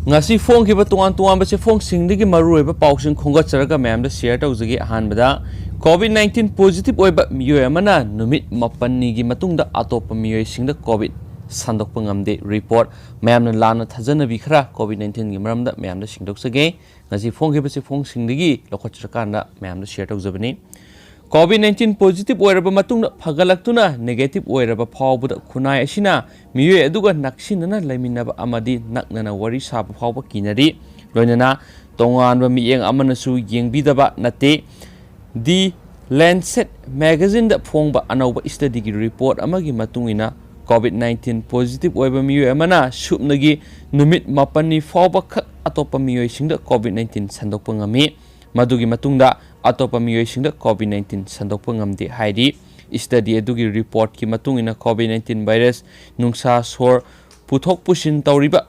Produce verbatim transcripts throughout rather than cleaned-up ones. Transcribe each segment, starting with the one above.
ꯉꯁꯤ ꯐꯣꯡꯈꯤꯕ ꯇꯣꯉꯥꯟ ꯇꯣꯉꯥꯟꯕ ꯆꯦꯐꯣꯡꯁꯤꯡꯗꯒꯤ ꯃꯔꯨꯑꯣꯏꯕ ꯄꯥꯎꯁꯤꯡ ꯈꯣꯝꯒꯠꯆꯔꯒ ꯃꯌꯥꯝꯗ ꯁꯤꯌꯔ ꯇꯧꯖꯒꯦ꯫ ꯑꯍꯥꯟꯕꯗ, ꯀꯣꯚꯤꯗ ꯅꯥꯏꯟꯇꯤꯟ ꯄꯣꯖꯤꯇꯤꯚ ꯑꯣꯏꯕ ꯃꯤꯑꯣꯏ ꯑꯃꯅ ꯅꯨꯃꯤꯠ ꯃꯥꯄꯟꯅꯤꯒꯤ ꯃꯇꯨꯡꯗ ꯑꯇꯣꯞꯄ ꯃꯤꯑꯣꯏꯁꯤꯡꯗ ꯀꯣꯚꯤꯗ ꯁꯟꯗꯣꯛꯄ ꯉꯝꯗꯦ꯫ ꯔꯤꯄꯣꯔꯠ ꯃꯌꯥꯝꯅ ꯂꯥꯟꯅ ꯊꯥꯖꯅꯕꯤ ꯈꯔ ꯀꯣꯚꯤꯗ ꯅꯥꯏꯟꯇꯤꯟꯒꯤ ꯃꯔꯝꯗ ꯃꯌꯥꯝꯗ ꯁꯤꯡꯗꯣꯛꯆꯒꯦ꯫ ꯉꯁꯤ ꯐꯣꯡꯈꯤꯕ ꯆꯦꯐꯣꯡꯁꯤꯡꯗꯒꯤ ꯂꯧꯈꯠꯆꯔꯀꯥꯟꯗ ꯃꯌꯥꯝꯗ ꯁꯤꯌꯔ ꯇꯧꯖꯕꯅꯤ꯫ ꯀꯣꯚꯤꯗ ꯅꯥꯏꯟꯇꯤꯟ ꯄꯣꯖꯤꯇꯤꯚ ꯑꯣꯏꯔꯕ ꯃꯇꯨꯡꯗ ꯐꯒꯠꯂꯛꯇꯨꯅ ꯅꯦꯒꯦꯇꯤꯚ ꯑꯣꯏꯔꯕ ꯐꯥꯎꯕꯗ ꯈꯨꯟꯅꯥꯏ ꯑꯁꯤꯅ ꯃꯤꯑꯣꯏ ꯑꯗꯨꯒ ꯅꯛꯁꯤꯟꯅꯅ ꯂꯩꯃꯤꯟꯅꯕ ꯑꯃꯗꯤ ꯅꯛꯅꯅ ꯋꯥꯔꯤ ꯁꯥꯕ ꯐꯥꯎꯕ ꯀꯤꯅꯔꯤ꯫ ꯂꯣꯏꯅꯅ ꯇꯣꯉꯥꯟꯕ ꯃꯤꯠꯌꯦꯡ ꯑꯃꯅꯁꯨ ꯌꯦꯡꯕꯤꯗꯕ ꯅꯠꯇꯦ꯫ ꯗꯤ ꯂꯦꯟꯁꯦꯠ ꯃꯦꯒꯥꯖꯤꯟꯗ ꯐꯣꯡꯕ ꯑꯅꯧꯕ ꯁ꯭ꯇꯗꯤꯒꯤ ꯔꯤꯄꯣꯔꯠ ꯑꯃꯒꯤ ꯃꯇꯨꯡ ꯏꯟꯅ, ꯀꯣꯚꯤꯗ ꯅꯥꯏꯟꯇꯤꯟ ꯄꯣꯖꯤꯇꯤꯚ ꯑꯣꯏꯕ ꯃꯤꯑꯣꯏ ꯑꯃꯅ ꯁꯨꯞꯅꯒꯤ ꯅꯨꯃꯤꯠ ꯃꯥꯄꯟꯅꯤ ꯐꯥꯎꯕ ꯈꯛ ꯑꯇꯣꯞꯄ ꯃꯤꯑꯣꯏꯁꯤꯡꯗ ꯀꯣꯚꯤꯗ ꯅꯥꯏꯟꯇꯤꯟ ꯁꯟꯗꯣꯛꯄ ꯉꯝꯃꯤ꯫ ꯃꯗꯨꯒꯤ ꯃꯇꯨꯡꯗ ꯑꯇꯣꯞꯄ ꯃꯤꯑꯣꯏꯁꯤꯡꯗ ꯀꯣꯚꯤꯗ ꯅꯥꯏꯟꯇꯤꯟ ꯁꯟꯗꯣꯛꯄ ꯉꯝꯗꯦ ꯍꯥꯏꯔꯤ꯫ ꯁ꯭ꯇꯗꯤ ꯑꯗꯨꯒꯤ ꯔꯤꯄꯣꯔꯠꯀꯤ ꯃꯇꯨꯡ ꯏꯟꯅ, ꯀꯣꯚꯤꯗ ꯅꯥꯏꯟꯇꯤꯟ ꯚꯥꯏꯔꯁ ꯅꯨꯡꯁꯥ ꯁꯣꯔ ꯄꯨꯊꯣꯛ ꯄꯨꯁꯤꯟ ꯇꯧꯔꯤꯕ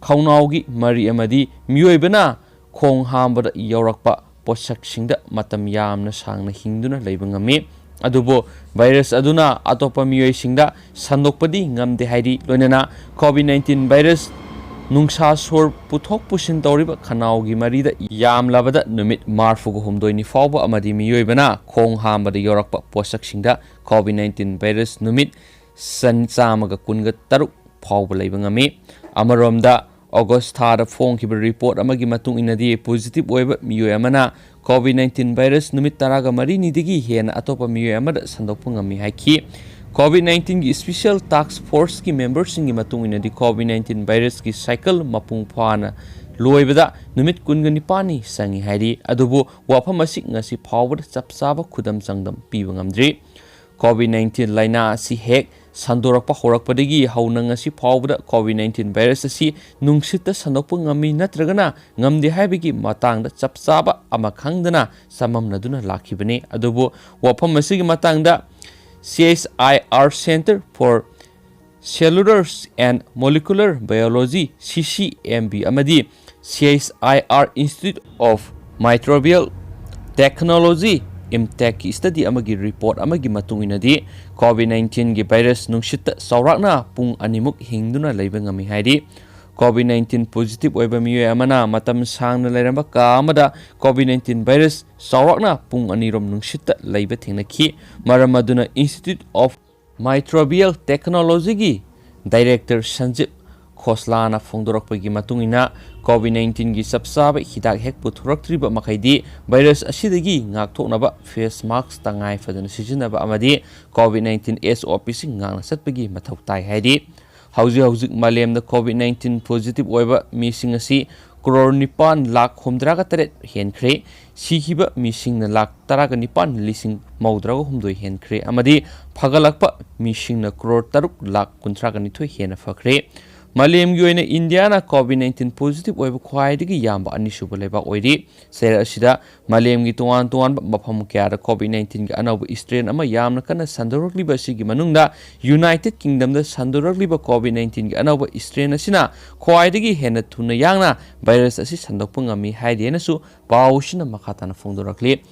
ꯈꯧꯅꯥꯎꯒꯤ ꯃꯔꯤ ꯑꯃꯗꯤ ꯃꯤꯑꯣꯏꯕꯅ ꯈꯣꯡ ꯍꯥꯝꯕꯗ ꯌꯧꯔꯛꯄ ꯄꯣꯠꯁꯛꯁꯤꯡꯗ ꯃꯇꯝ ꯌꯥꯝꯅ ꯁꯥꯡꯅ ꯍꯤꯡꯗꯨꯅ ꯂꯩꯕ ꯉꯝꯃꯤ꯫ ꯑꯗꯨꯕꯨ ꯚꯥꯏꯔꯁ ꯑꯗꯨꯅ ꯑꯇꯣꯞꯄ ꯃꯤꯑꯣꯏꯁꯤꯡꯗ ꯁꯟꯗꯣꯛꯄꯗꯤ ꯉꯝꯗꯦ ꯍꯥꯏꯔꯤ꯫ ꯂꯣꯏꯅꯅ ꯀꯣꯚꯤꯗ ꯅꯥꯏꯟꯇꯤꯟ ꯚꯥꯏꯔꯁ ꯅꯨꯡꯁꯥ ꯁꯣꯔ ꯄꯨꯊꯣꯛ ꯄꯨꯁꯤꯟ ꯇꯧꯔꯤꯕ ꯈꯅꯥꯎꯒꯤ ꯃꯔꯤꯗ ꯌꯥꯝꯂꯕꯗ ꯅꯨꯃꯤꯠ ꯃꯔꯤꯐꯨꯒ ꯍꯨꯝꯗꯣꯏꯅꯤ ꯐꯥꯎꯕ ꯑꯃꯗꯤ ꯃꯤꯑꯣꯏꯕꯅ ꯈꯣꯡ ꯍꯥꯝꯕꯗ ꯌꯧꯔꯛꯄ ꯄꯣꯠꯁꯛꯁꯤꯡꯗ ꯀꯣꯚꯤꯗ ꯅꯥꯏꯟꯇꯤꯟ ꯚꯥꯏꯔꯁ ꯅꯨꯃꯤꯠ ꯆꯥꯝꯃꯒ ꯀꯨꯟꯒ ꯇꯔꯨꯛ ꯐꯥꯎꯕ ꯂꯩꯕ ꯉꯝꯃꯤ꯫ ꯑꯃꯔꯣꯝꯗ, ꯑꯣꯒꯁ ꯊꯥꯗ ꯐꯣꯡꯈꯤꯕ ꯔꯤꯄꯣꯔꯠ ꯑꯃꯒꯤ ꯃꯇꯨꯡ ꯏꯟꯅꯗꯤ, ꯄꯣꯖꯤꯇꯤꯚ ꯑꯣꯏꯕ ꯃꯤꯑꯣꯏ ꯑꯃꯅ ꯀꯣꯚꯤꯗ ꯅꯥꯏꯟꯇꯤꯟ ꯚꯥꯏꯔꯁ ꯅꯨꯃꯤꯠ ꯇꯔꯥꯒ ꯃꯔꯤꯅꯤꯗꯒꯤ ꯍꯦꯟꯅ ꯑꯇꯣꯞꯄ ꯃꯤꯑꯣꯏ ꯑꯃꯗ ꯁꯟꯗꯣꯛꯄ ꯉꯝꯃꯤ ꯍꯥꯏꯈꯤ꯫ ꯀꯣꯚꯤꯗ ꯅꯥꯏꯟꯇꯤꯟꯒꯤ ꯁ꯭ꯄꯦꯁꯤꯌꯦꯜ ꯇꯥꯛꯁ ꯐꯣꯔꯁꯀꯤ ꯃꯦꯝꯕꯔꯁꯤꯡꯒꯤ ꯃꯇꯨꯡ ꯏꯟꯅꯗꯤ, ꯀꯣꯚꯤꯗ ꯅꯥꯏꯟꯇꯤꯟ ꯚꯥꯏꯔꯁꯀꯤ ꯁꯥꯏꯀꯜ ꯃꯄꯨꯡ ꯐꯥꯅ ꯂꯣꯏꯕꯗ ꯅꯨꯃꯤꯠ ꯀꯨꯟꯒ ꯅꯤꯄꯥꯟꯅꯤ ꯆꯪꯏ ꯍꯥꯏꯔꯤ꯫ ꯑꯗꯨꯕꯨ ꯋꯥꯐꯝ ꯑꯁꯤ ꯉꯁꯤ ꯐꯥꯎꯕꯗ ꯆꯞ ꯆꯥꯕ ꯈꯨꯗꯝ ꯆꯥꯡꯗꯝ ꯄꯤꯕ ꯉꯝꯗ꯭ꯔꯤ꯫ ꯀꯣꯚꯤꯗ ꯅꯥꯏꯟꯇꯤꯟ ꯂꯥꯏꯅꯥ ꯑꯁꯤ ꯍꯦꯛ ꯁꯟꯗꯣꯔꯛꯄ ꯍꯧꯔꯛꯄꯗꯒꯤ ꯍꯧꯅ ꯉꯁꯤ ꯐꯥꯎꯕꯗ ꯀꯣꯚꯤꯗ ꯅꯥꯏꯟꯇꯤꯟ ꯚꯥꯏꯔꯁ ꯑꯁꯤ ꯅꯨꯡꯁꯤꯠꯇ ꯁꯟꯗꯣꯛꯄ ꯉꯝꯃꯤ ꯅꯠꯇ꯭ꯔꯒꯅ ꯉꯝꯗꯦ ꯍꯥꯏꯕꯒꯤ ꯃꯇꯥꯡꯗ ꯆꯞ ꯆꯥꯕ ꯑꯃ ꯈꯪꯗꯅ ꯆꯃꯝꯅꯗꯨꯅ ꯂꯥꯛꯈꯤꯕꯅꯤ꯫ ꯑꯗꯨꯕꯨ ꯋꯥꯐꯝ ꯑꯁꯤꯒꯤ ꯃꯇꯥꯡꯗ C H I R Center for Cellular and Molecular Biology, C C M B, ꯑꯃꯗꯤ C H I R Institute of Microbial Technology, ꯏꯝꯇꯦꯛꯀꯤ ꯁ꯭ꯇꯗꯤ ꯑꯃꯒꯤ ꯔꯤꯄꯣꯔꯠ ꯑꯃꯒꯤ ꯃꯇꯨꯡ ꯏꯟꯅꯗꯤ, ꯀꯣꯚꯤꯗ ꯅꯥꯏꯟꯇꯤꯟꯒꯤ ꯚꯥꯏꯔꯁ ꯅꯨꯡꯁꯤꯠꯇ ꯆꯥꯎꯔꯥꯛꯅ ꯄꯨꯡ ꯑꯅꯤꯃꯨꯛ ꯍꯤꯡꯗꯨꯅ ꯂꯩꯕ ꯉꯝꯃꯤ ꯍꯥꯏꯔꯤ꯫ COVID nineteen positive ꯑꯣꯏꯕ ꯃꯤꯑꯣꯏ ꯑꯃꯅ ꯃꯇꯝ ꯁꯥꯡꯅ ꯂꯩꯔꯝꯕ ꯀꯥ ꯑꯃꯗ COVID nineteen virus ꯆꯥꯎꯔꯥꯛꯅ ꯄꯨꯡ ꯑꯅꯤꯔꯣꯝ ꯅꯨꯡꯁꯤꯠꯇ ꯂꯩꯕ ꯊꯦꯡꯅꯈꯤ꯫ ꯃꯔꯝ ꯑꯗꯨꯅ Institute of Microbial Technologyꯒꯤ director ꯁꯟꯖꯤꯞ ꯈꯣꯁꯂꯥꯅ ꯐꯣꯡꯗꯣꯔꯛꯄꯒꯤ ꯃꯇꯨꯡ ꯏꯟꯅ, COVID nineteenꯒꯤ ꯆꯞ ꯆꯥꯕ ꯍꯤꯗꯥꯛ ꯍꯦꯛ ꯄꯨꯊꯣꯔꯛꯇ꯭ꯔꯤꯕ ꯃꯈꯩꯗꯤ virus ꯑꯁꯤꯗꯒꯤ ꯉꯥꯛꯊꯣꯛꯅꯕ face mask ꯇꯉꯥꯏ ꯐꯗꯅ ꯁꯤꯖꯤꯟꯅꯕ ꯑꯃꯗꯤ COVID nineteen SOPꯁꯤꯡ ꯉꯥꯛꯅ ꯆꯠꯄꯒꯤ ꯃꯊꯧ ꯇꯥꯏ ꯍꯥꯏꯔꯤ꯫ ꯍꯧꯖꯤꯛ ꯍꯧꯖꯤꯛ ꯃꯥꯂꯦꯝꯗ COVID nineteen positive ꯑꯣꯏꯕ ꯃꯤꯁꯤꯡ ꯑꯁꯤ ꯀ꯭ꯔꯣꯔ ꯅꯤꯄꯥꯟ ꯂꯥꯈ ꯍꯨꯝꯗ꯭ꯔꯥꯒ ꯇꯔꯦꯠ ꯍꯦꯟꯈ꯭ꯔꯦ꯫ ꯁꯤꯈꯤꯕ ꯃꯤꯁꯤꯡꯅ ꯂꯥꯈ ꯇꯔꯥꯒ ꯅꯤꯄꯥꯟ ꯂꯤꯁꯤꯡ ꯃꯧꯗ꯭ꯔꯥꯒ ꯍꯨꯝꯗꯣꯏ ꯍꯦꯟꯈ꯭ꯔꯦ ꯑꯃꯗꯤ ꯐꯒꯠꯂꯛꯄ ꯃꯤꯁꯤꯡꯅ ꯀ꯭ꯔꯣꯔ ꯇꯔꯨꯛ ꯂꯥꯈ ꯀꯨꯟꯊ꯭ꯔꯥꯒ ꯅꯤꯊꯣꯏ ꯍꯦꯟꯅ ꯐꯈ꯭ꯔꯦ꯫ ꯃꯥꯂꯦꯝꯒꯤ ꯑꯣꯏꯅ ꯏꯟꯗꯤꯌꯥꯅ COVID nineteen positive ꯑꯣꯏꯕ ꯈ꯭ꯋꯥꯏꯗꯒꯤ ꯌꯥꯝꯕ ꯑꯅꯤꯁꯨꯕ ꯂꯩꯕꯥꯛ ꯑꯣꯏꯔꯤ꯫ ꯆꯌꯣꯜ ꯑꯁꯤꯗ ꯃꯥꯂꯦꯝꯒꯤ ꯇꯣꯉꯥꯟ ꯇꯣꯉꯥꯟꯕ ꯃꯐꯝ ꯀꯌꯥꯗ COVID nineteenꯒꯤ ꯑꯅꯧꯕ strain ꯑꯃ ꯌꯥꯝꯅ ꯀꯟꯅ ꯁꯟꯗꯣꯔꯛꯂꯤꯕ ꯑꯁꯤꯒꯤ ꯃꯅꯨꯡꯗ United Kingdomꯗ ꯁꯟꯗꯣꯔꯛꯂꯤꯕ COVID nineteenꯒꯤ ꯑꯅꯧꯕ strain ꯑꯁꯤꯅ ꯈ꯭ꯋꯥꯏꯗꯒꯤ ꯍꯦꯟꯅ ꯊꯨꯅ ꯌꯥꯡꯅ virus ꯑꯁꯤ ꯁꯟꯗꯣꯛꯄ ꯉꯝꯃꯤ ꯍꯥꯏꯔꯤ ꯍꯥꯏꯅꯁꯨ ꯄꯥꯎꯁꯤꯅ ꯃꯈꯥ ꯇꯥꯅ ꯐꯣꯡꯗꯣꯔꯛꯂꯤ꯫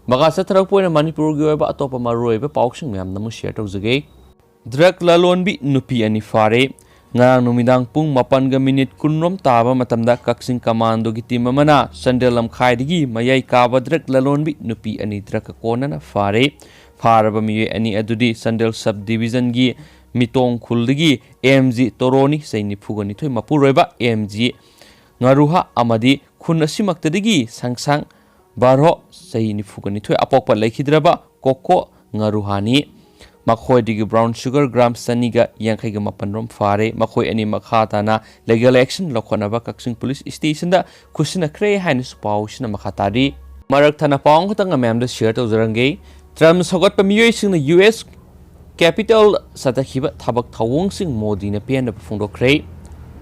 ꯃꯈꯥ ꯆꯠꯊꯔꯛꯄ ꯑꯣꯏꯅ ꯃꯅꯤꯄꯨꯔꯒꯤ ꯑꯣꯏꯕ ꯑꯇꯣꯞꯄ ꯃꯔꯨꯑꯣꯏꯕ ꯄꯥꯎꯁꯤꯡ ꯃꯌꯥꯝꯗ ꯑꯃꯨꯛ share ꯇꯧꯖꯒꯦ꯫ Drug ꯂꯂꯣꯟꯕꯤ ꯅꯨꯄꯤ ꯑꯅꯤ ꯐꯥꯔꯦ꯫ ꯉꯔꯥꯡ ꯅꯨꯃꯤꯗꯥꯡ ꯄꯨꯡ ꯃꯥꯄꯟꯒ ꯃꯤꯅꯤꯠ ꯀꯨꯟꯔꯣꯝ ꯇꯥꯕ ꯃꯇꯝꯗ ꯀꯛꯆꯤꯡ ꯀꯃꯥꯟꯗꯣꯒꯤ team ꯑꯃꯅ ꯆꯥꯟꯗꯦꯜ ꯂꯝꯈꯥꯏꯗꯒꯤ ꯃꯌꯥꯏ ꯀꯥꯕ drug ꯂꯂꯣꯟꯕꯤ ꯅꯨꯄꯤ ꯑꯅꯤ drugꯀ ꯀꯣꯟꯅꯅ ꯐꯥꯔꯦ꯫ ꯐꯥꯔꯕ ꯃꯤꯑꯣꯏ ꯑꯅꯤ ꯑꯗꯨꯗꯤ ꯆꯥꯟꯗꯦꯜ sub divisionꯒꯤ ꯃꯤꯇꯣꯡ ꯈꯨꯜꯗꯒꯤ M G ꯇꯣꯔꯣꯅꯤ, ꯆꯍꯤ ꯅꯤꯐꯨꯒ ꯅꯤꯊꯣꯏ, ꯃꯄꯨꯔꯣꯏꯕ M G ꯉꯥꯔꯨꯍꯥ ꯑꯃꯗꯤ ꯈꯨꯟ ꯑꯁꯤꯃꯛꯇꯗꯒꯤ ꯁꯪꯁꯥꯡ ꯕꯥꯔꯣ, ꯆꯍꯤ ꯅꯤꯐꯨꯒ ꯅꯤꯊꯣꯏ, ꯑꯄꯣꯛꯄ ꯂꯩꯈꯤꯗ꯭ꯔꯕ ꯀꯣꯀꯣ ꯉꯥꯔꯨꯍꯥꯅꯤ꯫ ꯃꯈꯣꯏꯗꯒꯤ brown sugar gram ꯆꯅꯤꯒ ꯌꯥꯡꯈꯩꯒ ꯃꯥꯄꯟ ꯔꯣꯝ ꯐꯥꯔꯦ꯫ ꯃꯈꯣꯏ ꯑꯅꯤ ꯃꯈꯥ ꯇꯥꯅ legal action ꯂꯧꯈꯠꯅꯕ ꯀꯛꯆꯤꯡ police stationꯗ ꯈꯨꯠꯁꯤꯟꯅꯈ꯭ꯔꯦ ꯍꯥꯏꯅꯁꯨ ꯄꯥꯎꯁꯤꯅ ꯃꯈꯥ ꯇꯥꯔꯤ꯫ ꯃꯔꯛ ꯊꯠꯅ ꯄꯥꯎ ꯑꯃꯈꯛꯇꯪ ꯃꯌꯥꯝꯗ share ꯇꯧꯖꯔꯝꯒꯦ꯫ Term ꯁꯧꯒꯠꯄ ꯃꯤꯑꯣꯏꯁꯤꯡꯅ U S Capitol ꯆꯠꯊꯈꯤꯕ ꯊꯕꯛ ꯊꯧꯑꯣꯡꯁꯤꯡ ꯃꯣꯗꯤꯅ ꯄꯦꯟꯗꯕ ꯐꯣꯡꯗꯣꯛꯈ꯭ꯔꯦ꯫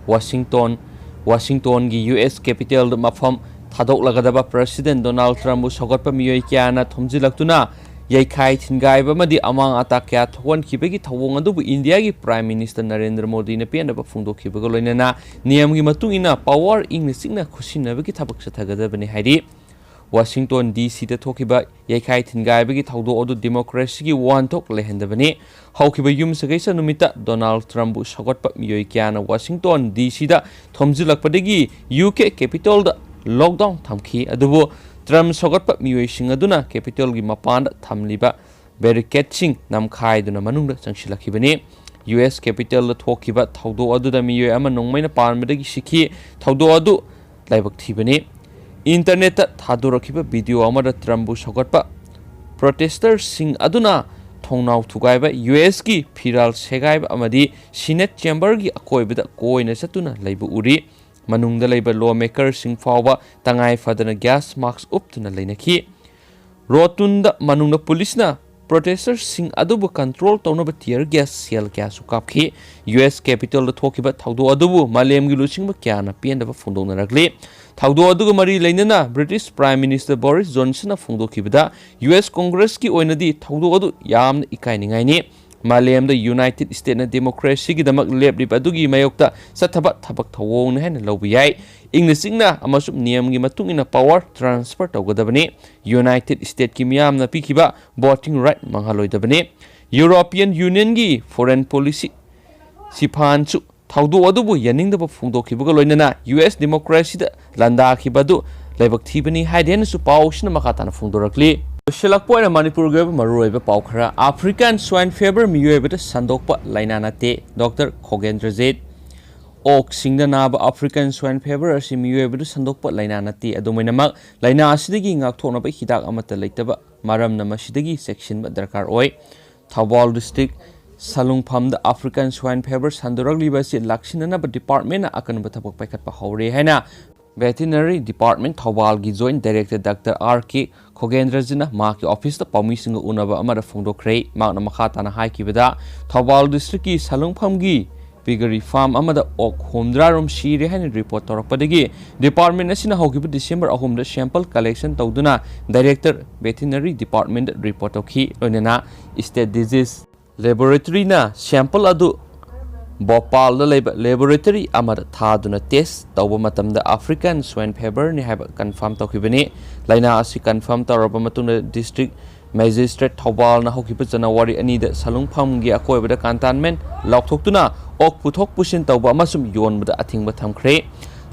Washington, Washingtonꯒꯤ U S Capitolꯗ ꯃꯐꯝ ꯊꯥꯗꯣꯛꯂꯒꯗꯕ President Donald Trumpꯕꯨ ꯁꯧꯒꯠꯄ ꯃꯤꯑꯣꯏ ꯀꯌꯥꯅ ꯊꯣꯝꯖꯤꯜꯂꯛꯇꯨꯅ ꯌꯩꯈꯥꯏ ꯊꯤꯟꯒꯥꯏꯕ ꯑꯃꯗꯤ ꯑꯃꯥꯡ ꯑꯇꯥ ꯀꯌꯥ ꯊꯣꯛꯍꯟꯈꯤꯕꯒꯤ ꯊꯧꯑꯣꯡ ꯑꯗꯨꯕꯨ ꯏꯟꯗꯤꯌꯥꯒꯤ Prime Minister ꯅꯔꯦꯟꯗ꯭ꯔ ꯃꯣꯗꯤꯅ ꯄꯦꯟꯗꯕ ꯐꯣꯡꯗꯣꯛꯈꯤꯕꯒ ꯂꯣꯏꯅꯅ ꯅꯤꯌꯝꯒꯤ ꯃꯇꯨꯡ ꯏꯟꯅ power ꯏꯪꯅ ꯆꯤꯛꯅ ꯈꯨꯠꯁꯤꯟꯅꯕꯒꯤ ꯊꯕꯛ ꯆꯠꯊꯒꯗꯕꯅꯤ ꯍꯥꯏꯔꯤ꯫ ꯋꯥꯁꯤꯡꯇꯣꯟ ꯗꯤ ꯁꯤꯗ ꯊꯣꯛꯈꯤꯕ ꯌꯩꯈꯥꯏ ꯊꯤꯟꯒꯥꯏꯕꯒꯤ ꯊꯧꯗꯣꯛ ꯑꯗꯨ ꯗꯦꯃꯣꯀ꯭ꯔꯦꯁꯤꯒꯤ ꯋꯥꯍꯟꯊꯣꯛ ꯂꯩꯍꯟꯗꯕꯅꯤ꯫ ꯍꯧꯈꯤꯕ ꯌꯨꯝꯁꯀꯩꯁ ꯅꯨꯃꯤꯠꯇ ꯗꯣꯅꯥꯜꯗ ꯇ꯭ꯔꯝꯞꯕꯨ ꯁꯧꯒꯠꯄ ꯃꯤꯑꯣꯏ ꯀꯌꯥꯅ ꯋꯥꯁꯤꯡꯇꯣꯟ ꯗꯤ ꯁꯤꯗ ꯊꯣꯝꯖꯤꯜꯂꯛꯄꯗꯒꯤ ꯌꯨ ꯀꯦ ꯀꯦꯄꯤꯇꯣꯜꯗ ꯂꯣꯛꯗꯥꯎꯟ ꯊꯝꯈꯤ꯫ ꯑꯗꯨꯕꯨ ꯇ꯭ꯔꯝꯞ ꯁꯧꯒꯠꯄ ꯃꯤꯑꯣꯏꯁꯤꯡ ꯑꯗꯨꯅ ꯀꯦꯄꯤꯇꯣꯜꯒꯤ ꯃꯄꯥꯟꯗ ꯊꯝꯂꯤꯕ ꯕꯦꯔꯤꯀꯦꯗꯁꯤꯡ ꯅꯝꯈꯥꯏꯗꯨꯅ ꯃꯅꯨꯡꯗ ꯆꯪꯁꯤꯜꯂꯛꯈꯤꯕꯅꯤ꯫ ꯌꯨ ꯑꯦꯁ ꯀꯦꯄꯤꯇꯣꯜꯗ ꯊꯣꯛꯈꯤꯕ ꯊꯧꯗꯣꯛ ꯑꯗꯨꯗ ꯃꯤꯑꯣꯏ ꯑꯃ ꯅꯣꯡꯃꯩꯅ ꯄꯥꯟꯕꯗꯒꯤ ꯁꯤꯈꯤ꯫ ꯊꯧꯗꯣꯛ ꯑꯗꯨ ꯂꯥꯏꯕꯛ ꯊꯤꯕꯅꯤ꯫ ꯏꯟꯇꯔꯅꯦꯠꯇ ꯊꯥꯗꯣꯔꯛꯈꯤꯕ ꯚꯤꯗꯤꯑꯣ ꯑꯃꯗ ꯇ꯭ꯔꯝꯞꯕꯨ ꯁꯧꯒꯠꯄ ꯄ꯭ꯔꯣꯇꯦꯁꯇꯔꯁꯤꯡ ꯑꯗꯨꯅ ꯊꯣꯡꯅꯥꯎ ꯊꯨꯒꯥꯏꯕ, ꯌꯨ ꯑꯦꯁꯀꯤ ꯐꯤꯔꯥꯜ ꯁꯦꯒꯥꯏꯕ ꯑꯃꯗꯤ ꯁꯤꯅꯦꯠ ꯆꯦꯝꯕꯔꯒꯤ ꯑꯀꯣꯏꯕꯗ ꯀꯣꯏꯅ ꯆꯠꯇꯨꯅ ꯂꯩꯕ ꯎꯔꯤ꯫ ꯃꯅꯨꯡꯗ ꯂꯩꯕ ꯂꯣ ꯃꯦꯀꯔꯁꯤꯡ ꯐꯥꯎꯕ ꯇꯉꯥꯏ ꯐꯗꯅ ꯒ꯭ꯌꯥꯁ ꯃꯥꯛꯁ ꯎꯞꯇꯨꯅ ꯂꯩꯅꯈꯤ꯫ ꯔꯣꯇꯨꯟꯗ ꯃꯅꯨꯡꯗ ꯄꯨꯂꯤꯁꯅ ꯄ꯭ꯔꯣꯇꯦꯁꯇꯔꯁꯤꯡ ꯑꯗꯨꯕꯨ ꯀꯟꯇ꯭ꯔꯣꯜ ꯇꯧꯅꯕ ꯇꯤꯌꯔ ꯒ꯭ꯌꯥꯁ ꯁꯦꯜ ꯀꯌꯥꯁꯨ ꯀꯥꯞꯈꯤ꯫ ꯌꯨ ꯑꯦꯁ ꯀꯦꯄꯤꯇꯣꯜꯗ ꯊꯣꯛꯈꯤꯕ ꯊꯧꯗꯣꯛ ꯑꯗꯨꯕꯨ ꯃꯥꯂꯦꯝꯒꯤ ꯂꯨꯆꯤꯡꯕ ꯀꯌꯥꯅ ꯄꯦꯟꯗꯕ ꯐꯣꯡꯗꯣꯛꯅꯔꯛꯂꯤ꯫ ꯊꯧꯗꯣꯛ ꯑꯗꯨꯒ ꯃꯔꯤ ꯂꯩꯅꯅ ꯕ꯭ꯔꯤꯇꯤꯁ ꯄ꯭ꯔꯥꯏꯝ ꯃꯤꯅꯤꯁꯇꯔ ꯕꯣꯔꯤꯁ ꯖꯣꯟꯁꯟꯅ ꯐꯣꯡꯗꯣꯛꯈꯤꯕꯗ, ꯌꯨ ꯑꯦꯁ ꯀꯣꯡꯒ꯭ꯔꯦꯁꯀꯤ ꯑꯣꯏꯅꯗꯤ ꯊꯧꯗꯣꯛ ꯑꯗꯨ ꯌꯥꯝꯅ ꯏꯀꯥꯏꯅꯤꯡꯉꯥꯏꯅꯤ꯫ ꯃꯥꯂꯦꯝꯗ ꯌꯨꯅꯥꯏꯇꯦꯗ ꯁ꯭ꯇꯦꯠꯅ ꯗꯦꯃꯣꯀ꯭ꯔꯦꯁꯤꯒꯤꯗꯃꯛ ꯂꯦꯞꯂꯤꯕ ꯑꯗꯨꯒꯤ ꯃꯥꯌꯣꯛꯇ ꯆꯠꯊꯕ ꯊꯕꯛ ꯊꯧꯑꯣꯡꯅꯤ ꯍꯥꯏꯅ ꯂꯧꯕ ꯌꯥꯏ꯫ ꯏꯪꯅ ꯆꯤꯛꯅ ꯑꯃꯁꯨꯡ ꯅꯤꯌꯝꯒꯤ ꯃꯇꯨꯡ ꯏꯟꯅ ꯄꯥꯋꯔ ꯇ꯭ꯔꯥꯟꯁꯐꯔ ꯇꯧꯒꯗꯕꯅꯤ꯫ ꯌꯨꯅꯥꯏꯇꯦꯗ ꯁ꯭ꯇꯦꯠꯀꯤ ꯃꯤꯌꯥꯝꯅ ꯄꯤꯈꯤꯕ ꯚꯣꯇꯤꯡ ꯔꯥꯏꯠ ꯃꯥꯡꯍꯜꯂꯣꯏꯗꯕꯅꯤ꯫ ꯌꯨꯔꯣꯄꯤꯌꯟ ꯌꯨꯅꯤꯌꯟꯒꯤ ꯐꯣꯔꯦꯟ ꯄꯣꯂꯤꯁꯤ ꯁꯤꯐꯥꯟꯁꯨ ꯊꯧꯗꯣꯛ ꯑꯗꯨꯕꯨ ꯌꯥꯅꯤꯡꯗꯕ ꯐꯣꯡꯗꯣꯛꯈꯤꯕꯒ ꯂꯣꯏꯅꯅ ꯌꯨ ꯑꯦꯁ ꯗꯦꯃꯣꯀ꯭ꯔꯦꯁꯤꯗ ꯂꯥꯟꯗꯥꯈꯤꯕ ꯑꯗꯨ ꯂꯥꯏꯕꯛ ꯊꯤꯕꯅꯤ ꯍꯥꯏꯗꯦꯅꯁꯨ ꯄꯥꯎꯁꯤꯅ ꯃꯈꯥ ꯇꯥꯅ ꯐꯣꯡꯗꯣꯔꯛꯂꯤ꯫ ꯂꯣꯏꯁꯤꯜꯂꯛꯄ ꯑꯣꯏꯅ ꯃꯅꯤꯄꯨꯔꯒꯤ ꯑꯣꯏꯕ ꯃꯔꯨꯑꯣꯏꯕ ꯄꯥꯎ ꯈꯔ꯫ ꯑꯥꯐ꯭ꯔꯤꯀꯥꯟ ꯁ꯭ꯋꯥꯏꯟ ꯐꯤꯚꯔ ꯃꯤꯑꯣꯏꯕꯗ ꯁꯟꯗꯣꯛꯄ ꯂꯥꯏꯅꯥ ꯅꯠꯇꯦ, ꯗꯣꯛꯇꯔ ꯈꯣꯒꯦꯟꯗ꯭ꯔꯖꯤꯠ꯫ ꯑꯣꯛꯁꯤꯡꯗ ꯅꯥꯕ ꯑꯥꯐ꯭ꯔꯤꯀꯥꯟ ꯁ꯭ꯋꯥꯏꯟ ꯐꯤꯚꯔ ꯑꯁꯤ ꯃꯤꯑꯣꯏꯕꯗ ꯁꯟꯗꯣꯛꯄ ꯂꯥꯏꯅꯥ ꯅꯠꯇꯦ꯫ ꯑꯗꯨꯃꯥꯏꯅꯃꯛ, ꯂꯥꯏꯅꯥ ꯑꯁꯤꯗꯒꯤ ꯉꯥꯛꯊꯣꯛꯅꯕ ꯍꯤꯗꯥꯛ ꯑꯃꯠꯇ ꯂꯩꯇꯕ ꯃꯔꯝꯅ ꯃꯁꯤꯗꯒꯤ ꯆꯦꯛꯁꯤꯟꯕ ꯗꯔꯀꯥꯔ ꯑꯣꯏ꯫ ꯊꯧꯕꯥꯜ ꯗꯤꯁꯇ꯭ꯔꯤꯛ ꯁꯂꯨꯡꯐꯝꯗ ꯑꯥꯐ꯭ꯔꯤꯀꯥꯟ ꯁ꯭ꯋꯥꯏꯟ ꯐꯤꯚꯔ ꯁꯟꯗꯣꯔꯛꯂꯤꯕ ꯑꯁꯤ ꯂꯥꯛꯁꯤꯟꯅꯅꯕ ꯗꯤꯄꯥꯔꯠꯃꯦꯟꯅ ꯑꯀꯟꯕ ꯊꯕꯛ ꯄꯥꯏꯈꯠꯄ ꯍꯧꯔꯦ ꯍꯥꯏꯅ ꯚꯦꯇꯤꯅꯔꯤ ꯗꯤꯄꯥꯔꯠꯃꯦꯟ ꯊꯧꯕꯥꯜꯒꯤ joint director doctor R K ꯈꯣꯒꯦꯟꯗ꯭ꯔꯖꯤꯅ ꯃꯍꯥꯛꯀꯤ ꯑꯣꯐꯤꯁꯇ ꯄꯥꯎꯃꯤꯁꯤꯡꯒ ꯎꯅꯕ ꯑꯃꯗ ꯐꯣꯡꯗꯣꯛꯈ꯭ꯔꯦ꯫ ꯃꯍꯥꯛꯅ ꯃꯈꯥ ꯇꯥꯅ ꯍꯥꯏꯈꯤꯕꯗ, ꯊꯧꯕꯥꯜ ꯗꯤꯁꯇ꯭ꯔꯤꯛꯀꯤ ꯁꯂꯨꯡꯐꯝꯒꯤ ꯄꯤꯒꯔꯤ ꯐꯥꯔꯝ ꯑꯃꯗ ꯑꯣꯛ ꯍꯨꯝꯗ꯭ꯔꯥ ꯔꯣꯝ ꯁꯤꯔꯦ ꯍꯥꯏꯅ ꯔꯤꯄꯣꯔꯠ ꯇꯧꯔꯛꯄꯗꯒꯤ ꯗꯤꯄꯥꯔꯠꯃꯦꯟ ꯑꯁꯤꯅ ꯍꯧꯈꯤꯕ ꯗꯤꯁꯦꯝꯕꯔ ꯑꯍꯨꯝꯗ ꯁꯦꯝꯄꯜ ꯀꯂꯦꯛꯁꯟ ꯇꯧꯗꯨꯅ ꯗꯥꯏꯔꯦꯛꯇꯔ ꯚꯦꯇꯤꯅꯔꯤ ꯗꯤꯄꯥꯔꯠꯃꯦꯟꯗ ꯔꯤꯄꯣꯔꯠ ꯇꯧꯈꯤ꯫ ꯂꯣꯏꯅꯅ ꯁ꯭ꯇꯦꯠ ꯗꯤꯖꯤꯁ ꯂꯦꯕꯣꯔꯦꯇꯔꯤꯅ ꯁꯦꯝꯄꯜ ꯑꯗꯨ ꯚꯣꯄꯥꯜꯗ ꯂꯩꯕ ꯂꯦꯕꯣꯔꯦꯇꯔꯤ ꯑꯃꯗ ꯊꯥꯗꯨꯅ ꯇꯦꯁ ꯇꯧꯕ ꯃꯇꯝꯗ ꯑꯐ꯭ꯔꯤꯀꯥꯟ ꯁ꯭ꯋꯥꯏꯟ ꯐꯦꯕꯔꯅꯤ ꯍꯥꯏꯕ ꯀꯟꯐꯥꯔꯝ ꯇꯧꯈꯤꯕꯅꯤ꯫ ꯂꯥꯏꯅꯥ ꯑꯁꯤ ꯀꯟꯐꯥꯔꯝ ꯇꯧꯔꯕ ꯃꯇꯨꯡꯗ ꯗꯤꯁꯇ꯭ꯔꯤꯛ ꯃꯦꯖꯤꯁꯇ꯭ꯔꯦꯠ ꯊꯧꯕꯥꯜꯅ ꯍꯧꯈꯤꯕ ꯖꯅꯋꯥꯔꯤ ꯑꯅꯤꯗ ꯁꯂꯨꯡꯐꯝꯒꯤ ꯑꯀꯣꯏꯕꯗ ꯀꯟꯇꯥꯟꯃꯦꯟ ꯂꯥꯎꯊꯣꯛꯇꯨꯅ ꯑꯣꯛ ꯄꯨꯊꯣꯛ ꯄꯨꯁꯤꯟ ꯇꯧꯕ ꯑꯃꯁꯨꯡ ꯌꯣꯟꯕꯗ ꯑꯊꯤꯡꯕ ꯊꯝꯈ꯭ꯔꯦ꯫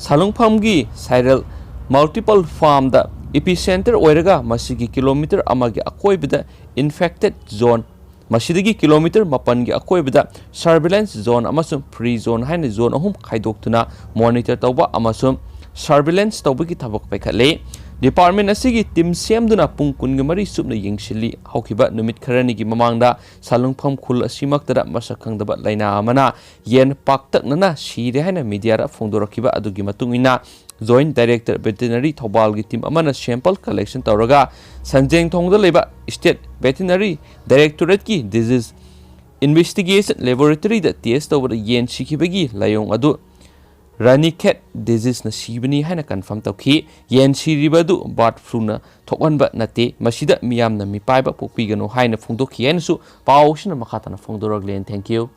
ꯁꯂꯨꯡꯐꯝꯒꯤ ꯁꯥꯏꯔꯦꯜ ꯃꯜꯇꯤꯄꯜ ꯐꯥꯔꯝꯗ ꯏꯄꯤꯁꯦꯟꯇꯔ ꯑꯣꯏꯔꯒ ꯃꯁꯤꯒꯤ ꯀꯤꯂꯣꯃꯤꯇꯔ ꯑꯃꯒꯤ ꯑꯀꯣꯏꯕꯗ ꯏꯟꯐꯦꯛꯇꯦꯠ ꯖꯣꯟ, ꯃꯁꯤꯗꯒꯤ ꯀꯤꯂꯣꯃꯤꯇꯔ ꯃꯥꯄꯟꯒꯤ ꯑꯀꯣꯏꯕꯗ ꯁꯔꯚꯤꯂꯦꯟꯁ ꯖꯣꯟ ꯑꯃꯁꯨꯡ ꯐ꯭ꯔꯤ ꯖꯣꯟ ꯍꯥꯏꯅ ꯖꯣꯟ ꯑꯍꯨꯝ ꯈꯥꯏꯗꯣꯛꯇꯨꯅ ꯃꯣꯅꯤꯇꯔ ꯇꯧꯕ ꯑꯃꯁꯨꯡ ꯁꯔꯚꯤꯂꯦꯟꯁ ꯇꯧꯕꯒꯤ ꯊꯕꯛ ꯄꯥꯏꯈꯠꯂꯤ꯫ ꯗꯤꯄꯥꯔꯠꯃꯦꯟ ꯑꯁꯤꯒꯤ ꯇꯤꯝ ꯁꯦꯝꯗꯨꯅ ꯄꯨꯡ ꯀꯨꯟꯒ ꯃꯔꯤ ꯆꯨꯞꯅ ꯌꯦꯡꯁꯤꯜꯂꯤ꯫ ꯍꯧꯈꯤꯕ ꯅꯨꯃꯤꯠ ꯈꯔꯅꯤꯒꯤ ꯃꯃꯥꯡꯗ ꯁꯥꯂꯨꯡꯐꯝ ꯈꯨꯜ ꯑꯁꯤꯃꯛꯇꯗ ꯃꯁꯛ ꯈꯪꯗꯕ ꯂꯥꯏꯅꯥ ꯑꯃꯅ ꯌꯦꯟ ꯄꯥꯛꯇꯛꯅꯅ ꯁꯤꯔꯦ ꯍꯥꯏꯅ ꯃꯤꯗꯤꯌꯥꯗ ꯐꯣꯡꯗꯣꯔꯛꯈꯤꯕ ꯑꯗꯨꯒꯤ ꯃꯇꯨꯡ ꯏꯟꯅ, ꯖꯣꯏꯟꯠ ꯗꯥꯏꯔꯦꯛꯇꯔ ꯚꯦꯇꯤꯅꯔꯤ ꯊꯧꯕꯥꯜꯒꯤ ꯇꯤꯝ ꯑꯃꯅ ꯁꯦꯝꯄꯜ ꯀꯂꯦꯛꯁꯟ ꯇꯧꯔꯒ ꯁꯟꯖꯦꯡꯊꯣꯡꯗ ꯂꯩꯕ ꯁ꯭ꯇꯦꯠ ꯚꯦꯇꯤꯅꯔꯤ ꯗꯥꯏꯔꯦꯛꯇꯣꯔꯦꯠꯀꯤ ꯗꯤꯖꯤꯁ ꯏꯟꯚꯦꯁꯇꯤꯒꯦꯁꯟ ꯂꯦꯕꯣꯔꯦꯇꯔꯤꯗ ꯇꯦꯁ ꯇꯧꯕꯗ ꯌꯦꯟ ꯁꯤꯈꯤꯕꯒꯤ ꯂꯥꯏꯑꯣꯡ ꯑꯗꯨ ꯔꯥꯅꯤꯈꯦꯠ ꯗꯤꯖꯤꯁꯅ ꯁꯤꯕꯅꯤ ꯍꯥꯏꯅ ꯀꯟꯐꯥꯔꯝ ꯇꯧꯈꯤ꯫ ꯌꯦꯟ ꯁꯤꯔꯤꯕ ꯑꯗꯨ ꯕꯥꯔꯗ ꯐ꯭ꯂꯨꯅ ꯊꯣꯛꯍꯟꯕ ꯅꯠꯇꯦ꯫ ꯃꯁꯤꯗ ꯃꯤꯌꯥꯝꯅ ꯃꯤꯄꯥꯏꯕ ꯄꯣꯛꯄꯤꯒꯅꯨ ꯍꯥꯏꯅ ꯐꯣꯡꯗꯣꯛꯈꯤ ꯍꯥꯏꯅꯁꯨ ꯄꯥꯎ ꯑꯁꯤꯅ ꯃꯈꯥ ꯇꯥꯅ ꯐꯣꯡꯗꯣꯔꯛꯂꯦꯅ꯫ Thank you꯫